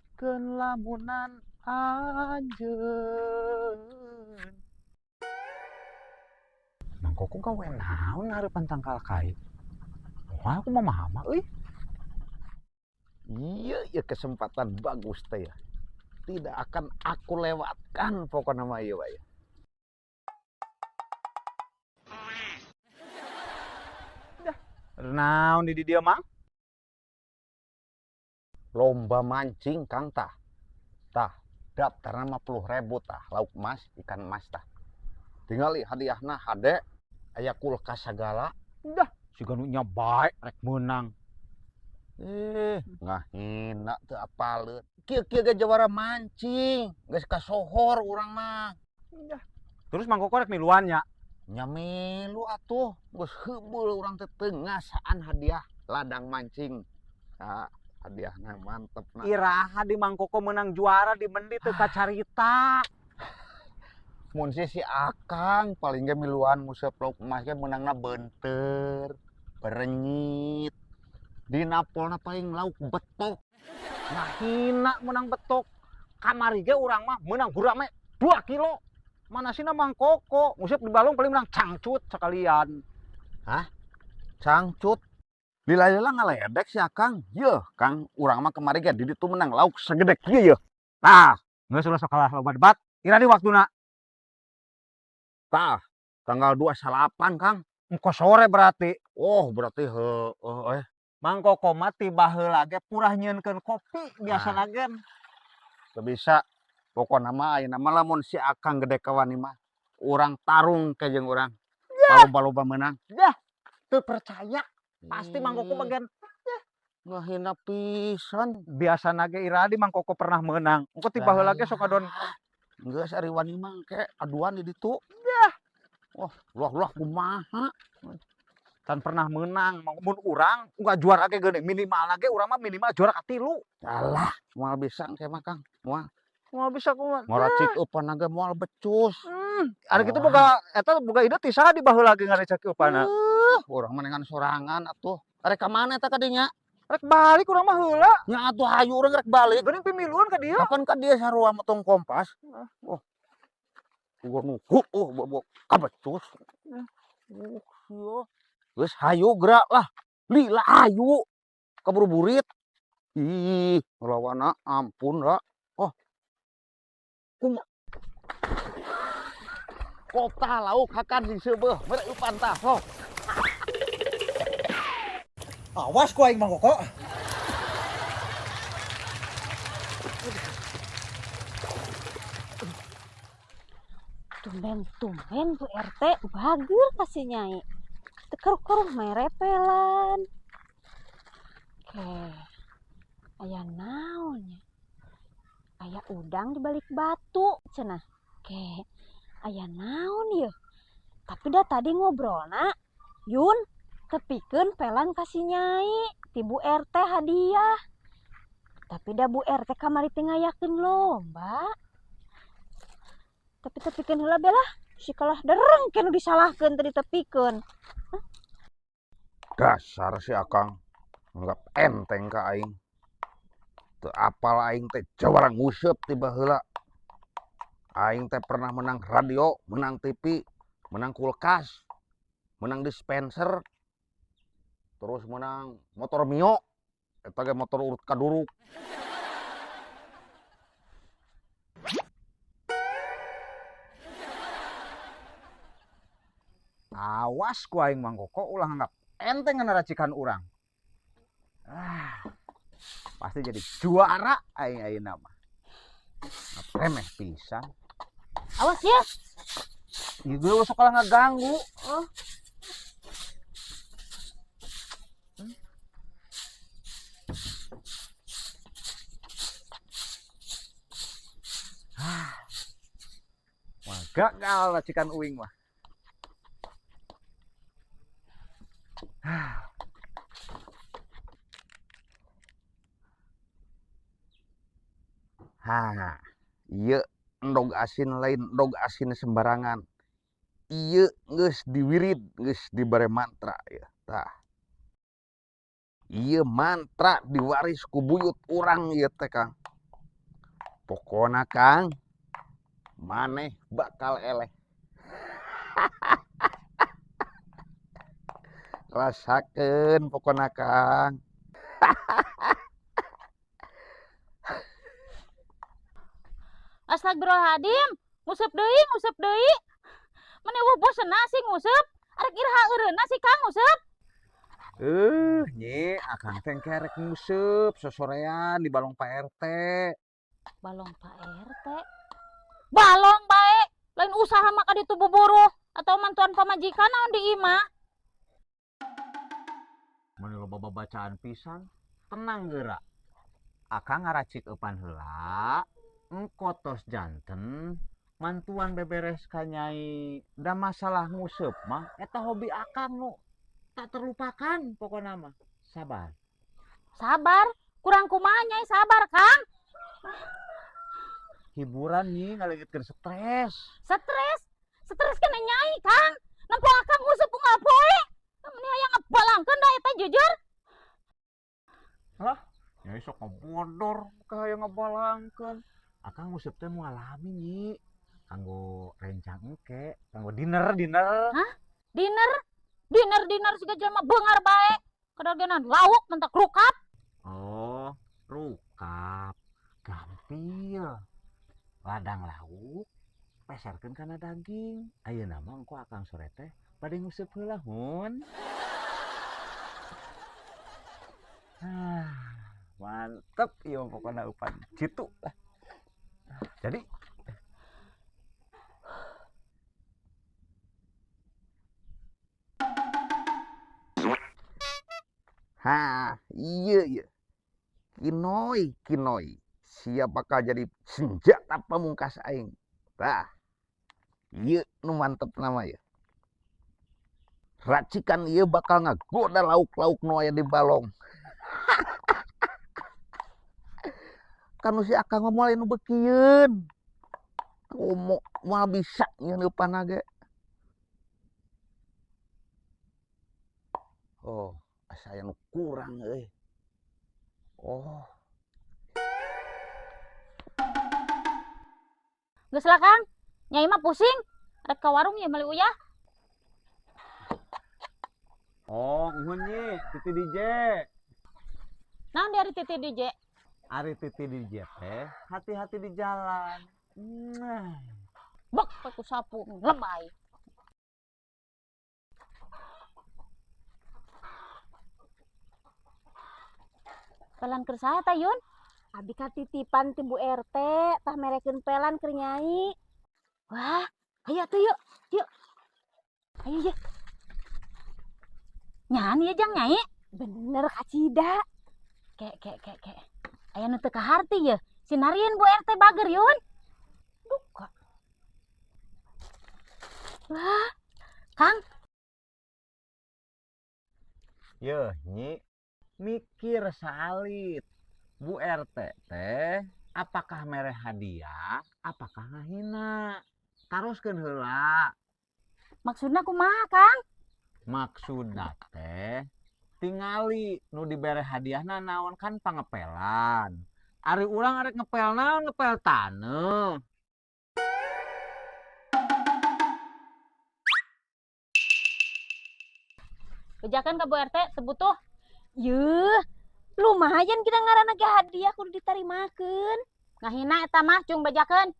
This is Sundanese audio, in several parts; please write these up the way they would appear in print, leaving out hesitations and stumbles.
Numutkeun lamunan anjeun. Mang Koko gawe naon ngarepan tangkal kai? Wah, aku mah mama euy. Iya, ya kesempatan bagus teh ya. Tidak akan aku lewatkan pokoknya mah ieu wae. Naon di dieu, Mang? Lomba mancing, Kang, tah. Tah, daftarna 50.000 tah, lauk emas, ikan emas tah. Tinggali hadiahna hade, aya kulkas sagala. Dah, siga nu nya bae rek meunang. Eh, ngahina teu apaleun. Kieu-kieu ge jawara mancing, geus kasohor urang mah. Dah. Terus Mang Koko rek miluan nya? Nya milu atuh, geus heubeul urang teh teu ngasaan hadiah ladang mancing. Tah, hadiahna mantep na. Iraha di Mang Koko menang juara di mendi teu kacarita. Mun sih si Akang paling ge miluan nguseup lauk emas ge meunangna beunteur, berenyit. Dina polna paling lauk betok. Ngahina menang betok. Kamari ge urang mah menang gurame 2 kilo. Mana sih Mang Koko nguseup di balong paling menang cangcut sekalian. Hah? Cangcut? Lila-lila ngaledek si Akang. Yeuh, Kang, urang mah kemari ge di ditu menang lauk segede kieu yeuh. Tah, geus ulah sok kalah loba debat. Ira di waktuna. Tah, tanggal 29, Kang. Engko sore berarti. Oh, berarti heueuh eh. Mang Koko mah ti baheula ge purah nyieunkeun kopi biasana ge. Teu bisa. Pokona mah ayeuna mah lamun si Akang gede kawani mah urang tarung ke jeung urang. Loba-loba meunang. Dah, teu percaya. Pasti Mang Koko bagian. Ngahina pisan. Biasana ge ira di Mang Koko pernah meunang. Engko ti baheula ge sok adon. Geus ari wani mah ke aduan di ditu. Dah. Wah, luah-luah kumaha. Can pernah menang, mun urang enggak juara ge geuning, minimal ge urang mah minimal juara katilu. Alah, moal bisa engke mah, Kang. Moal. Moal bisa kumaha. Ngoracik eupan ge moal becus. Ari kitu boga eta boga ide ti saha di baheula ge ngaracik eupanna. Urang mah dengan sorangan atuh. Arek ka mana eta ka dinya? Rek balik urang mah heula. Nya atuh hayu urang rek balik. Geuning pimiluan ka dieu. Kapan ka dieu sarua motong kompas? Oh. Gua nu oh bobo kabecus. Sia. Geus hayu gerak lah. Lila hayu. Kaburu burit. Ih, ngelawana ampun lah. Oh. Kuma. Kota lauk hakan sing seubeuh, mere eupan tah sok. Awas ku aing Mang Koko. Tumben-tumben Bu RT bager kasih nyai. Teu keruh-keruh merepelan. Oke. Aya naon nya? Aya udang di balik batu cenah. Oke. Aya naon yeuh? Tapi dah tadi ngobrolna Yun tepikeun pelan kasih nyai ti Bu RT hadiah. Tapi dah Bu RT kamari teh ngayakeun lomba. Tapi tepikeun heula be lah. Si kalah dereng ke nu disalahkeun tadi tepikeun. Hah? Dasar si Akang nganggap enteng ka aing. Teu apal aing teh jawara nguseup ti baheula. Aing teh pernah menang radio, menang TV, menang kulkas, menang dispenser, terus menang motor Mio, eta ge motor urut kaduruk. Awas ku aing Mang Koko ulah nganggap enteng kana racikan urang. Ah, pasti jadi juara aing ayeuna mah. Remeh pisan. Awas ya. Ieu ge sok kalah ngaganggu. Oh. Ah. Wah, gagal racikan uing mah. Ha, ieu endog asin lain endog asin sembarangan. Ieu geus diwirid, geus dibere mantra ieu. Tah. Ieu mantra diwaris ku buyut urang ieu teh, Kang. Pokona, Kang, maneh bakal eleh. Rasakeun pokona, Kang. Astagfirullahaladzim, nguseup deui, nguseup deui. Meni euweuh bosenna sih nguseup. Arek iraha eureunna sih, Kang, nguseup? Nyi, Akang teh engke rek nguseup sosorean di balong Pak RT. Balong Pak RT. Balong bae, lain usaha mah ka ditu buburuh atau mantuan pamajikan naon di imah. Mun loba babacaan pisan, tenang geura. Akang ngaracik eupan heula, engko tos janten mantuan beberes ka Nyai. Da masalah nguseup mah eta hobi Akang nu tak terlupakan pokona mah. Sabar. Sabar, kurang kumaha, Nyai, sabar, Kang. Hiburan nih ngaleungitkeun stres. Stres? Stres kena Nyai, Kang. Nempo Akang nguseup unggal poe. Meni hayang ngabalangkeun da eta jujur. Hah? Nyai sok ngebodor ka hayang ngabalangkeun. Akang nguseup teh moal lami, Nyi. Kanggo rencang engke, kanggo dinner, dinner. Hah? Dinner? Dinner, dinner siga jelema beungar bae. Kadagenan lauk mentak rukap. Oh, rukap. Gampil. Ladang lauk peserkeun kana daging. Ayeuna mah engko Akang sore teh bade nguseup heula, Hun. Ah, mantep ieu mah pokona eupan jitu lah. Jadi Ha, iya iya. Kinoi, kinoi. Siap bakal jadi senjata pamungkas aing. Tah. Ieu nu mantep nama ya. Racikan ieu bakal ngagoda lauk-lauk nu aya di balong. Kanu si Akang mah moal nu bekieun. Komo moal bisa nyieun eupan ge. Oh, asa aya nu kurang euy. Oh. Geus lah, Kang. Nyai mah pusing. Rek ka warung ya meuli uyah. Oh, nuhun Nyi, Titi DJ. Naon di ari Titi DJ? Ari Titi DJ teh hati-hati di jalan. Mwah. Bek ku sapu lebay. Pelan keur saha tah, Yun? Abi ka titipan ti Bu RT, tah merekeun pelan keur Nyai. Wah, ayo atuh yuk. Yuk. Ayo ye. Nyahan ieu jang Nyai? Bener kacida. Ke ke ke ke. Aya nu teu kaharti ye. Sinarieun Bu RT bager, Yun. Duka. Wah, Kang. Yeuh, Nyi. Mikir salit. Bu RT teh apakah mere hadiah, apakah ngahina? Taroskeun heula. Maksudna kumaha, Kang? Maksudna teh tingali nu dibere hadiahna naon, kan pangepelan. Ari urang arek ngepel naon, ngepel taneuh. Bejakan ka Bu RT teu butuh. Yeuh, lumayan kita ngaranna ge hadiah kudu ditarimakeun. Ngahina eta mah cung bejakeun.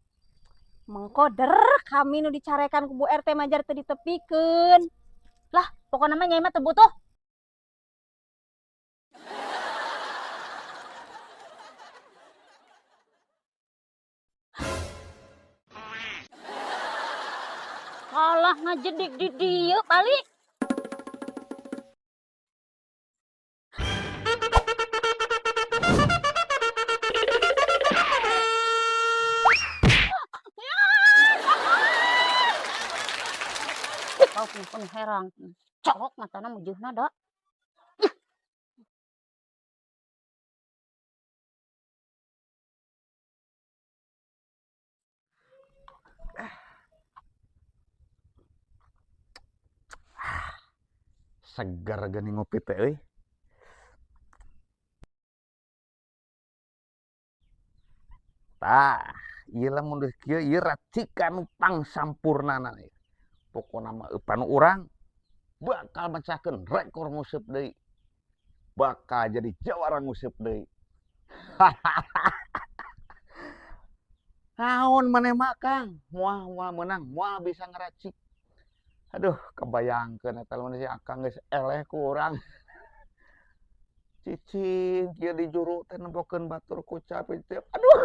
Mengkoder kami nu dicarekan ku Bu RT majar teu ditepikeun. Lah, pokona mah Nyai mah teu butuh. Kalah ngajedik di dieu balik. Kau pun herang, colok matana mujuhna da. Segar geuning ngopi teh euy. Tah, ieu lamun geus kieu ieu racikan nu pangsampurnana ieu. Pokona mah eupan urang bakal mecahkeun rekor nguseup deui. Bakal jadi jawara nguseup deui. Naon maneh mah Kang? Moal moal meunang, moal bisa ngaracik. Aduh, kebayangkeun eta lamun si Akang geus eleh ku urang. Cicing kieu di juru teh nempokeun batur kucap teh. Aduh.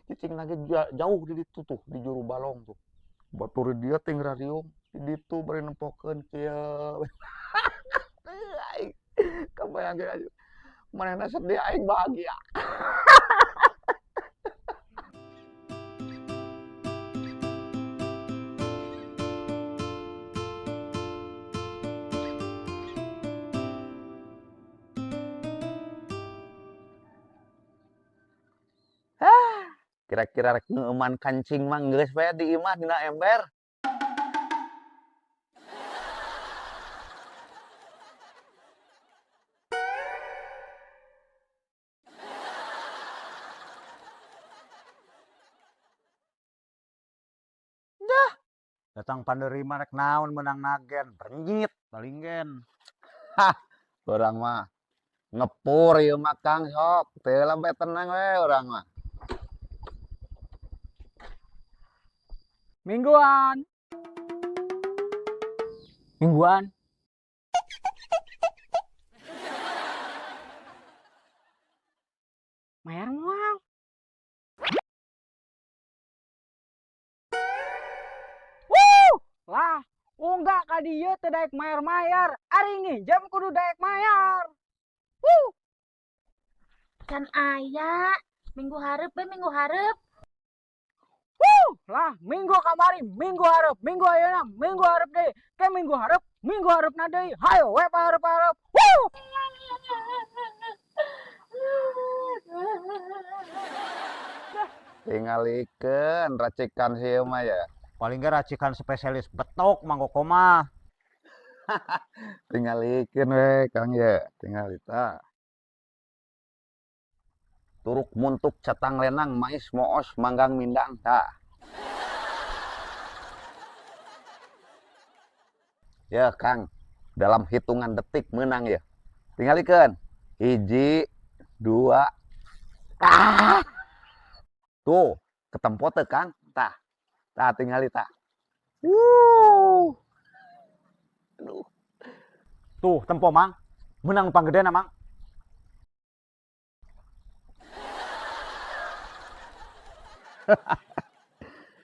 Cicing lagi jauh di ditu tuh, di juru balong tuh. Batur dia teh ngrariung di ditu bari nempokeun kieu. Aing kebayangkeun aja. Manehna sedih aing bahagia. Kira-kira rek ngeuman kancing mah geus we di imah dina ember. Dah, datang panerima rek naon menang nagen, renyit paling gen. Hah, urang mah ngepur ieu mah Kang sok, teu lah bae tenang we urang mah. Mingguan. Mingguan. Mayar moal. Wuh, lah, unggah ka dieu teu daek mayar-mayar. Ari nginjem kudu daek mayar. Wuh. Can aya, minggu hareup we, minggu hareup. Wuh, lah minggu kamari, minggu hareup, minggu ayeuna, minggu hareup deui. Ke minggu hareup, minggu hareupna deui. Hayo we pahareup-hareup. Wuh. Tingalikeun racikan sieun mah ya. Paling ge racikan spesialis betok Mang Koko mah. Tingalikeun we Kang ye, tingali tah. Turuk muntuk catang lenang mais moos manggang mindang tah. Ya Kang, dalam hitungan detik menang ya. Tingalikeun. 1, 2. Ah. Tuh, ketempo teu Kang? Tah. Tah tingali tah. Wuh. Aduh. Tuh, tempo Mang. Menang panggedena Mang.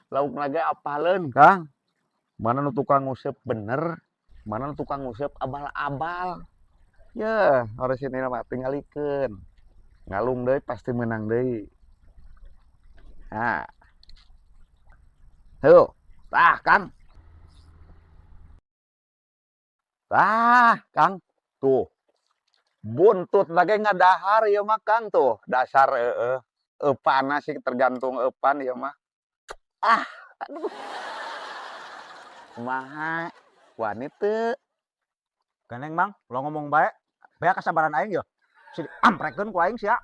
Lauk naga apaleun Kang. Mana nu tukang nguseup bener, mana nu tukang nguseup abal-abal. Yeuh, orisinil mah tingalikeun. Ngalung deui pasti menang deui. Nah. Heuh, tah Kang. Tah, Kang. Tuh. Buntut lagi ngadahar ieu mah Kang tuh. Dasar heueuh. Eupan sih tergantung eupan ieu mah. Ah, aduh. Kumaha? Wani teu? Gandeng Mang, lo ngomong bae. Bae kasabaran aing yo. Si amprekeun ku aing sia.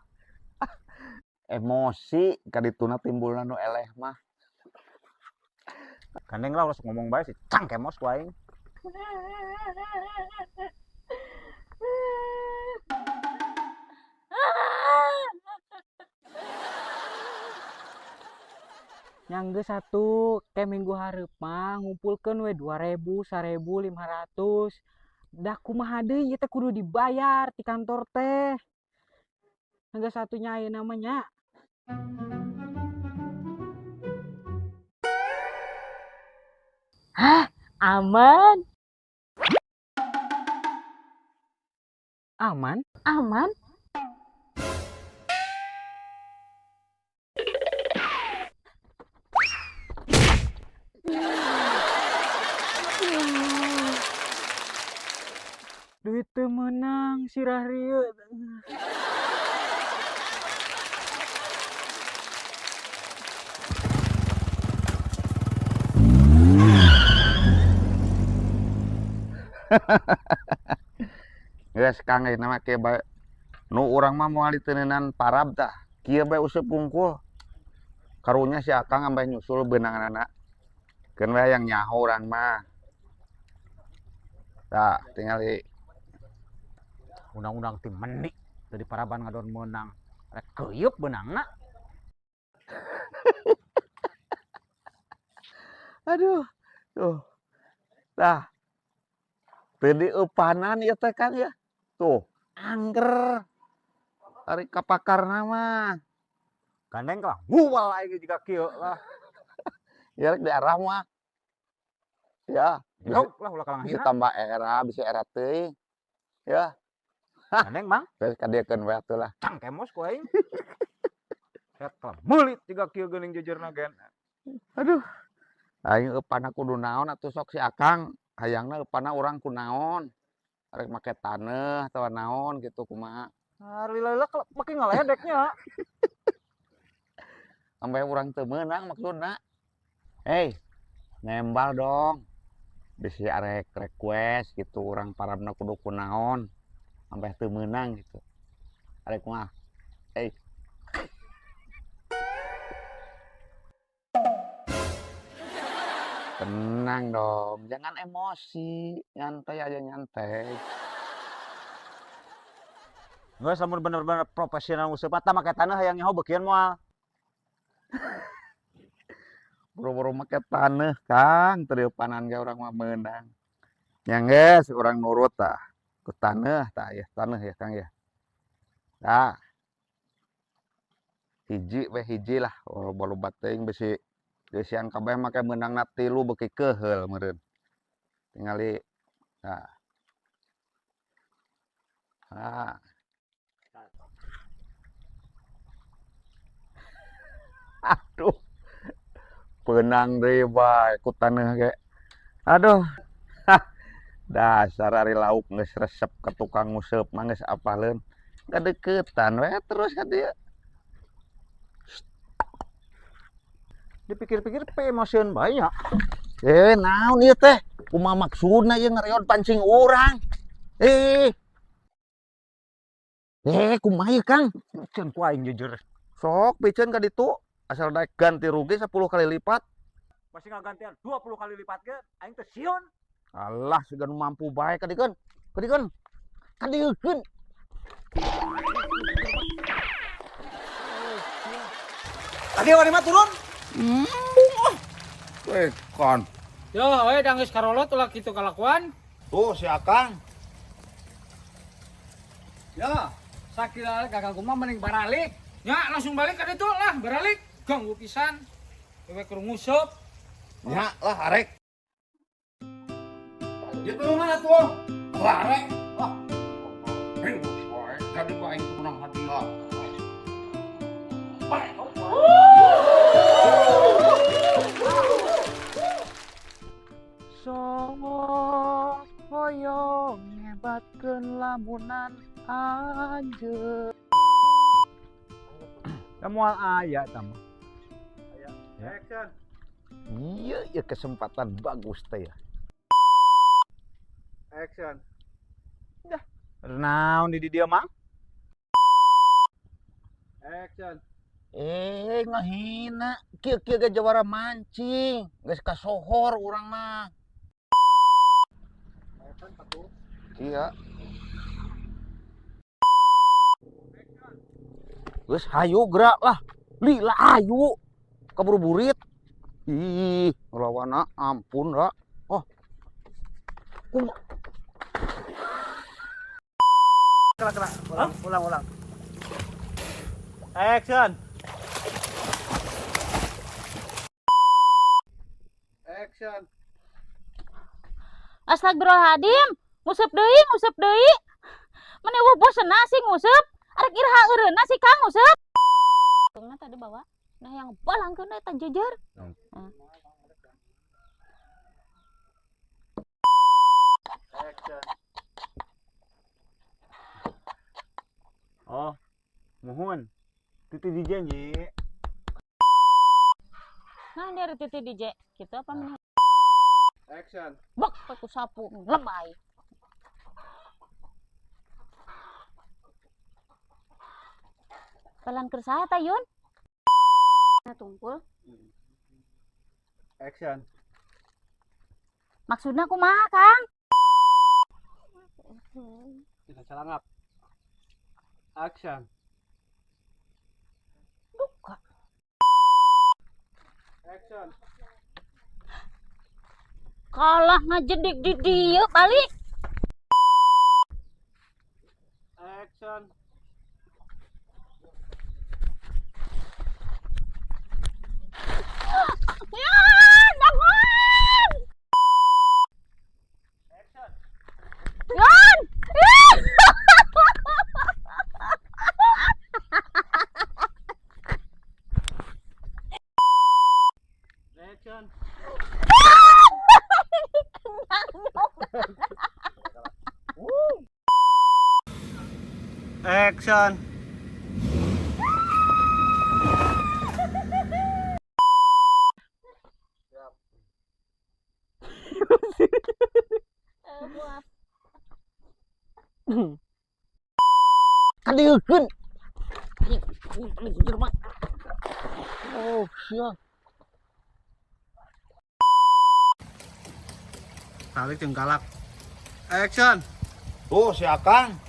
Emosi kadituna timbulna nu eleh mah. Gandeng lah ulah ngomong bae si cangkemos ku aing. Yang geus satu ke minggu hareup mah ngumpulkeun we 2000, 1000, 500. Dah kumaha deui ieu teh kudu dibayar ti kantor teh. Geus satunya ayeuna mah nya. Hah, aman. Aman? Aman. Duit teu meunang sirah rieu. Geus Kang ayeuna mah kieu bae. Nu urang mah moal diteuneunan parab tah. Kieu bae useup wungkul. Karunya si Akang ambeh nyusul beunanganana. Keun we hayang nyaho urang mah. Tah, tingali. Undang-undang ti menik teu diparaban ngadon meunang. Rek keuyeup beunangna. Aduh, tuh. Tah. Teu dieupanan ieu teh Kang ya. Tuh, angger. Ari kapakarna mah. Gandeng lah, nguwal aing jiga kieu lah. Ya rek diarah mah. Ya, Jauh lah ulah kalang bisa hina. tambah era, bisa era teuing. Ya. Gandeng, Mang. Geus kadiekeun we atuh lah. Cang kemos ku aing. Rek lah meulit jiga kieu geuning jejerna gen. Aduh. Aing eupanna kudu naon atuh sok si Akang. Hayangna eupanna urang ku naon. Rek make taneuh atawa naon gitu kumaha. Ah, lila-lila make ngaledeknya. Sampai urang teu meunang maksudna. Hei, nembal dong. Bisi arek request gitu urang parabna kudu kunaon. Sampai teu meunang gitu. Arek mah. Hei. Tenang dong, jangan emosi, nyantai aja nyantai. Geus lamun bener-bener profesional nguseup tah make taneuh hayang nyaho beukian moal. Boro-boro make taneuh, Kang, teu dieupanan ge urang mah meunang. Nya geus urang nurut tah. Ku taneuh tah ya, taneuh ya Kang ya. Tah. Hiji we hiji lah, loba-loba teuing bisi geusian kabeh make meunangna 3 beuki keuheul meureun. Tingali. Tah. Tah. Aduh. Peunang deui bae ku taneuh ge. Aduh. Dasar ari lauk geus resep ka tukang nguseup mah geus apaleun. Kadeukeutan we terus ka dieu. Dipikir-pikir pe emosieun bae nya. Naon ieu teh? Kumaha maksudna ieu ngareod pancing urang? Kumaha ieu Kang? Piceun ku aing jujur. Sok piceun ka ditu. Asal daek ganti rugi 10 kali lipat. Masih ngagantian 20 kali lipat ge aing teh sieun. Alah siga nu mampu bae kadikeun. Kadikeun. Kadikeun. Tadi wani mah turun. Kan. Yo, we da geus karolot ulah kitu kalakuan. Tuh si Akang. Yo, sakila gaganggu mah mending baralik. Ya, langsung balik ka ditu lah, baralik. Ganggu pisan. Wewe keur nguseup. Ya lah arek. Dia turun mana tuh? Lah arek. Ah. Tadi gua aing menang hadiah. Sok hoyong ngebatkeun lamunan anjeun. Da moal aya tah mah. Action. Iya, ya kesempatan bagus teh ya. Action. Dah, naon di dieu Mang? Action. Ngahina. Kieu-kieu ge jawara mancing. Geus kasohor urang mah. Iya. Geus hayu gerak lah. Lila hayu. Kaburu burit. Ih, ngelawana ampun ra. Oh. Kumaha? Kena. Ulang, ulang. Action. Action. Astagfirullahaladzim, nguseup deui, nguseup deui. Meni eueuh bosen sih nguseup. Arek iraha eureunna sih Kang nguseup. Tungna tadi bawa. Nah yang balangkeun eta jejer. Action. Oh, muhun. Titi DJ nyi. Nah, dari titi DJ gitu apa meni? Action. Bek paku sapu lebay. Pelan keur saha ta, Yun? Nah, tungkul. Action. Maksudna kumaha, Kang? Tidak calangap. Action. Duka. Action. Kalah ngajedik di dieu balik. Action. Ya, jangan. Yan! Yan! Action. Action. Kadieukeun. Oh, sia. Balik jeung galak. Action. Tuh si Akang.